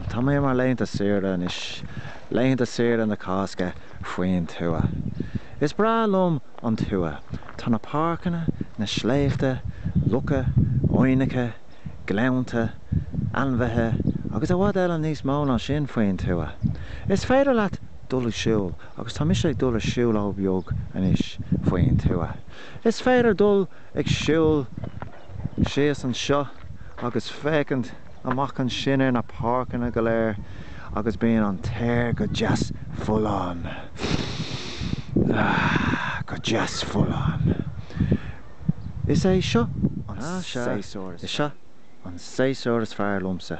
Tá mé ar mo laethanta saoire anois, laethanta saoire na Cásca faoin tuath. Is breá liom an tuath. Tá na páirceanna, na sléibhte, locha, aibhneacha, gleannta, ainmhithe agus i bhfad eile níos mó ná sin faoin tuath. Is féidir leat dul ag siúl agus tá mise ag dul ar siúlóid bheag anois faoin tuath. Is féidir dul ag siúl síos anseo agus féachaint amach ansin ar na páirceanna go léir agus bíonn an t-aer go deas folláin. Ah, go deas folláin. Is é seo an séasúr is seo an séasúr is fearr liomsa.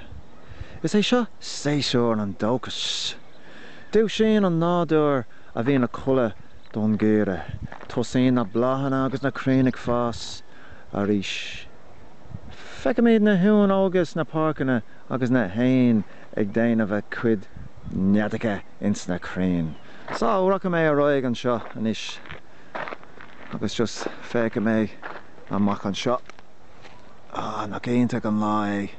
Is é seo séasúr an dóchais. Dúisíonn an nádúr a bhí ina chodladh don gheimhreadh. Tosaíonn na bláthanna agus na crainn ag fás arís. Feicimid na huain óga sna páirceanna agus na héin ag déanamh a gcuid neadacha ins na crainn. So, rachaidh mé ar aghaidh anseo anois agus just féachfaidh mé amach anseo. Ah, nach iontach an lá é.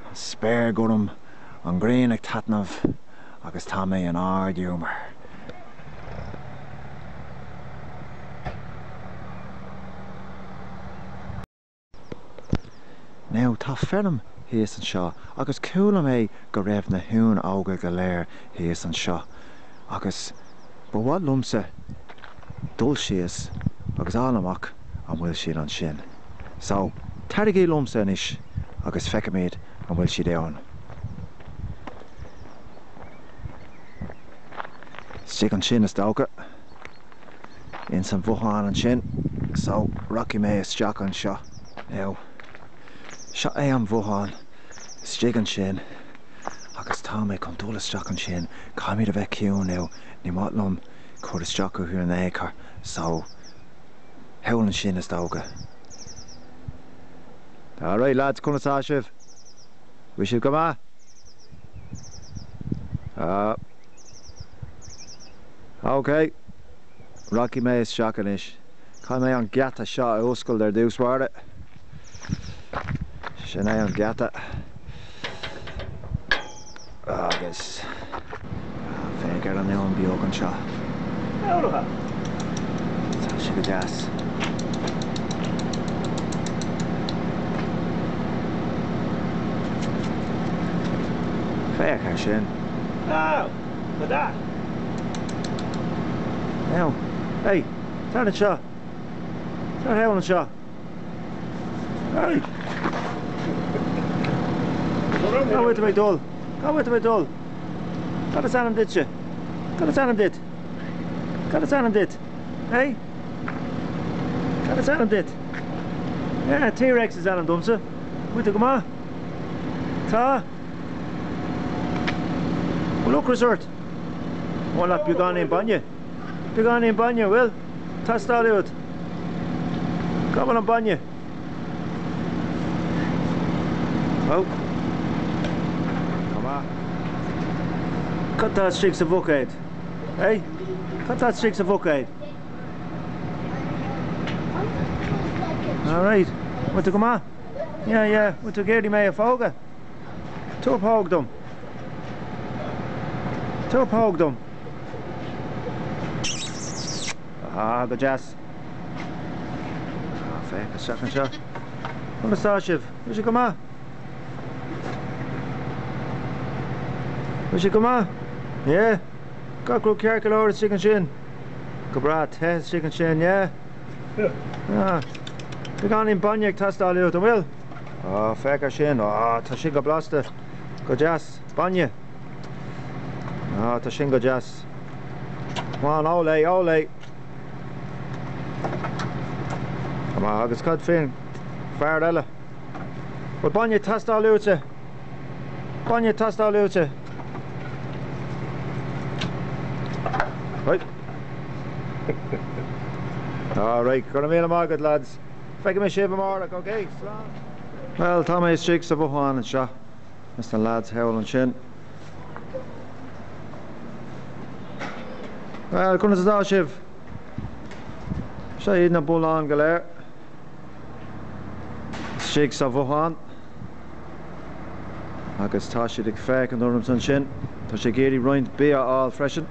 An spéir gorm, an ghrian ag taitneamh agus tá mé in ard-ghiúmar. Now, tá feirm thíos anseo agus chuala mé go raibh na huain óga go léir thíos anseo agus ba mhaith liomsa dul síos agus fháil amach an bhfuil siad ansin. So, taraigí liomsa anois agus feicfimid an bhfuil siad ann. Istigh ansin is dócha. Ins an bhothán ansin. So, rachaidh mé isteach anseo. Now, seo é an bothán istigh ansin agus tá mé chun dul isteach ansin. Caithfimid a bheith ciúin now. Ní maith liom cur isteach orthu in aon chor. So, thall ansin is dócha. Alright lads, conas tá sibh? Bhfuil sibh go maith? Ah. Ok. Rachaidh mé isteach anois. Caithfidh mé an geata seo a oscailt ar dtús báire. Sin é an geata. Agus féach ar an uan beag anseo. Tá sé go deas. Féach air sin. Now, hey, tar anseo. Tar thall anseo. Hey! Cá bhfuil tú ag dul? Cá bhfuil tú ag dul? Cad is ainm duitse? Cad is ainm duit? Cad is ainm duit? Hey? Cad is ainm duit? Yeah, T-Rex is ainm domsa. Bhfuil tú go maith? Tá? Bhfuil ocras ort? Mhaith leat beagáinín bainne? Beagáinín bainne, bhfuil? Teastáil uait? Cá bhfuil an bainne? Oh. Go maith. Cad tá istigh sa bhuicéad? Hey? Cad tá istigh sa bhuicéad? Alright. Bhfuil tú go maith? Yeah, yeah. Bhfuil tú ag iarraidh mé a phógadh? Tabhair póg dom. Tabhair póg dom. Ah, go deas. Ah, féach isteach anseo. Conas tá sibh? Bhfuil sibh go maith? Bhfuil sibh go maith? Yeah? Gach rud ceart go leor istigh ansin. Go breá te istigh ansin, yeah? Ah, beagáinín bainne ag teastáil uait, an bhfuil? Á, féach ar sin. Á, tá sin go blasta. Go deas. Bainne. Á, tá sin go deas. Come on, ól é, ól é. Come on, agus cad faoin fear eile? Bhfuil bainne ag teastáil uaitse? Bainne ag teastáil uaitse? Right. Alright, go raibh míle maith agat, lads. Feicfidh mé sibh amárach, ok? Slán! Bhuel, tá mé istigh sa bhothán anseo leis na lads thall ansin. Bhuel, conas atá sibh? Seo iad na bulláin go léir. Istigh sa bhothán. Agus tá siad ag féachaint ormsa ansin. Tá sé ag iarraidh roinnt bia a fháil freisin.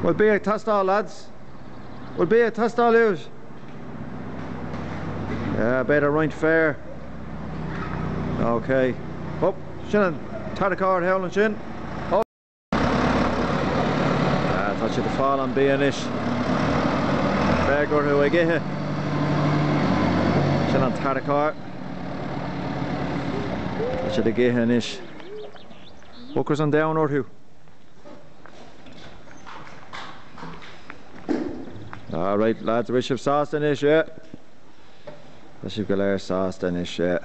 Bhfuil bia ag teastáil, lads? Bhfuil bia ag teastáil uaibh? Yeah, b'fhéidir roinnt féir. Ok. Hop, sin an tarracóir thall ansin. Hop. Ah, tá siad ag fáil an bia anois. Féach orthu ag ithe. Sin an tarracóir. Tá siad ag ithe anois. Ocras an domhain orthu. Alright lads, bhfuil sibh sásta anois, yeah? Tá sibh go léir sásta anois, yeah.